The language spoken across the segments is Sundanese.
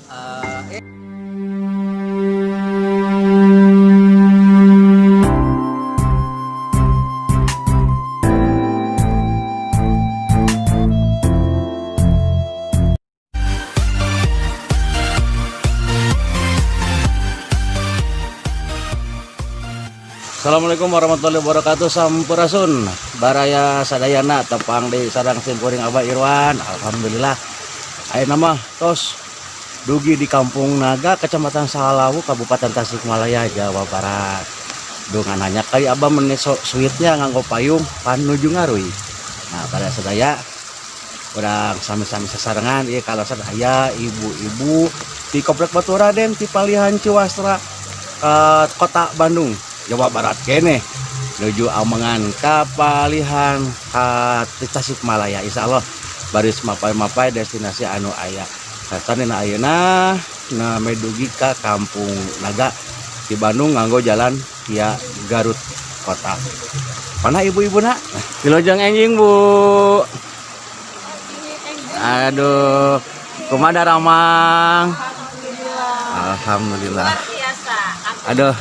Assalamualaikum warahmatullahi wabarakatuh. Sampurasun baraya sadayana, tepang di sareng simkuring Abah Irwan. Alhamdulillah, ayeuna mah tos dugi di Kampung Naga, Kecamatan Salawu, Kabupaten Tasikmalaya, Jawa Barat. Dungan hanya kali Abah meni sok sweetnya nganggo payung panuju ngaruy. Nah, pada sadaya urang sami-sami sasarengan ieu kalasan aya ibu-ibu di Komplek Batu Raden di Palihan Ciwastra, Kota Bandung, Jawa Barat kene nuju amengan ka palihan ka Tasikmalaya. Insya Allah baris mapay-mapay destinasi anu aya sacan ayeuna. Nah, medugi ka Kampung Naga di Bandung nganggo jalan via Garut kota. Mana ibu-ibu nak? Wilujeng enjing, Bu. Aduh, kumaha ramang? Alhamdulillah. Aduh,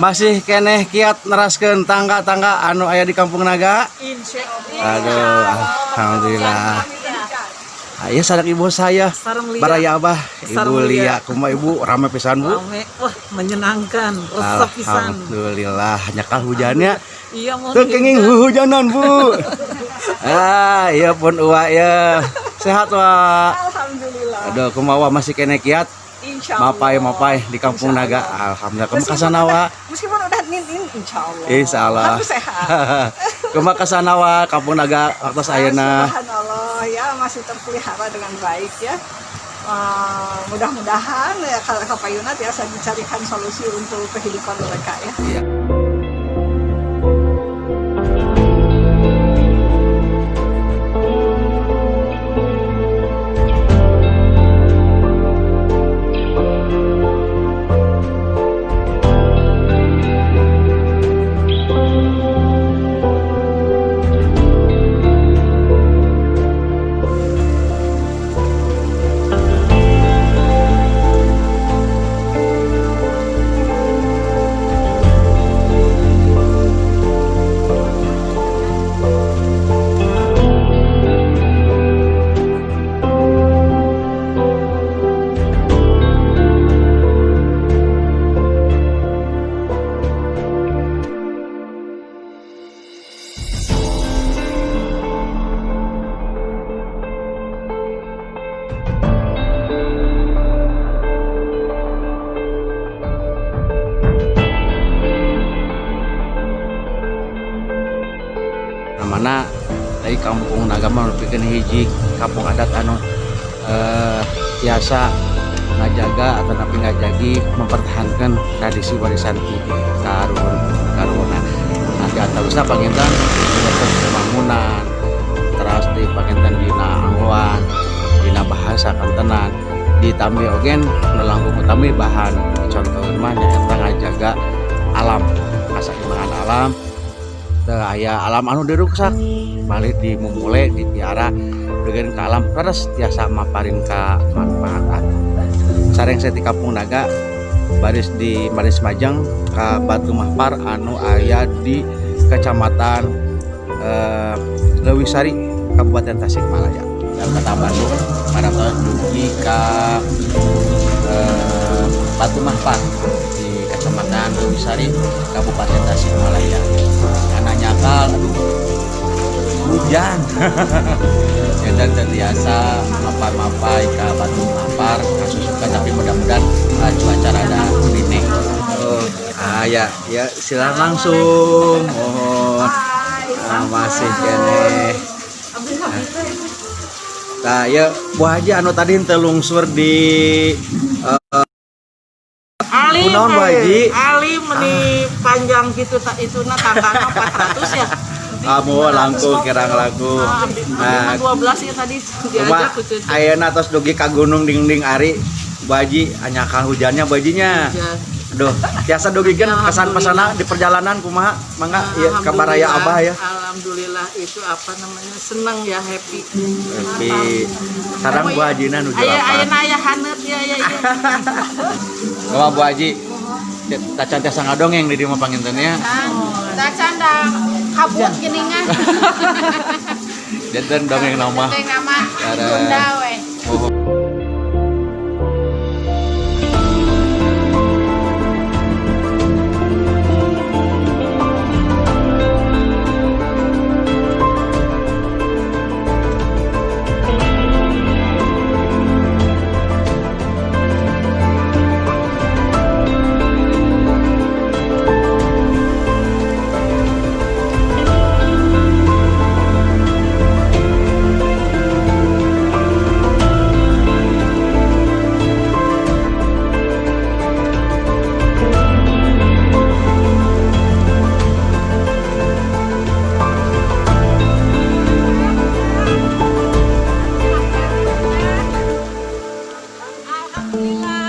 masih keneh kiat neraskeun tangga-tangga anu aya di Kampung Naga. Aduh, alhamdulillah. Ayo sareng ibu saya. Baraya Abah, Ibu Lia. Kumaha, Ibu, rame pisan, Bu? Rame, wah, menyenangkan, resep pisan. Alhamdulillah, nyakal hujannya. Iya, mau Tuh kenging hujanan, Bu. Ah, iya pun uwa ya. Sehat, Wak? Alhamdulillah. Aduh, kumaha, masih keneh kiat? Insya Allah. Mapai-mapai di Kampung Naga. Alhamdulillah. Kumaha kasana, Wak? Meskipun udah nin insya Allah. Insya Allah. Harus sehat. Kumaha kasana, Wak, Kampung Naga waktu ayeuna? Subhanallah ya, masih terpelihara dengan baik ya. Mudah-mudahan ya kalau kapayuna biasa dicarikan solusi untuk kehidupan mereka ya. Iya. Mana dari Kampung Naga mah nepikeun hiji kampung adat anu tiasa ngajaga atau tapi ngajagi mempertahankan tradisi warisan ti karuhun karuhunna. Nah, di antawisna panginten pembangunan teras di panginten dina anggoan, dina bahasa kantenan ditambih oge nu langkung utami bahan contoh mah nyaeta ngajaga alam, kasaimbangan alam, teu aya alam anu diruksak, malih dimumule, dipiara dengan ke alam terus tiasa maparin ka manfaatan. Sareng saya di Kampung Naga baris di Maris Majeng ka Batu Mahpar anu aya di Kecamatan Leuwisari, Kabupaten Tasikmalaya dan Kota Bandung pada tahun dugi ka Batu Mahpar di Kecamatan Leuwisari, Kabupaten Tasikmalaya. Karena nyakal, aduh, hujan ya, dan terbiasa mapay-mapay ke Batu Mahpar kasusukan, tapi mudah-mudahan cuaca rada gede. Oh, ah ya, ya silakan langsung. Oh, ah, masih keneh. Nah, ya Bu Haji anu tadi teu lungsur di Alim, Kunaon, Bu Haji? Alim meni panjang gitu tak itu na tanggana 400 ya. Kamu langkung kirang langkung. Ah, abdi, Nah, abdi mah 12 ya tadi cuma diajak ku cucu. Ayeuna tos dugi ka Gunung Dingding Ari, Bu Haji, anyakal hujannya Bu Hajinya. Hujan. Aduh, tiasa dugikeun kesan pesana Alhamdulillah. di perjalanan kumaha? Mangga ya ka baraya Abah ya. Alhamdulillah, itu apa namanya, senang ya, happy. Happy. Sareng Bu Hajina nuju Aya apa? Aya aya haneut ya ya ya. Bapak Bu Haji. Tacan tiasa ngadongeng di dieu mah panginten nya. Tacan da kabut geuningan. Janten dongeng nama. Dongeng nama. Cara- Tunda we. Oh. Alhamdulillah.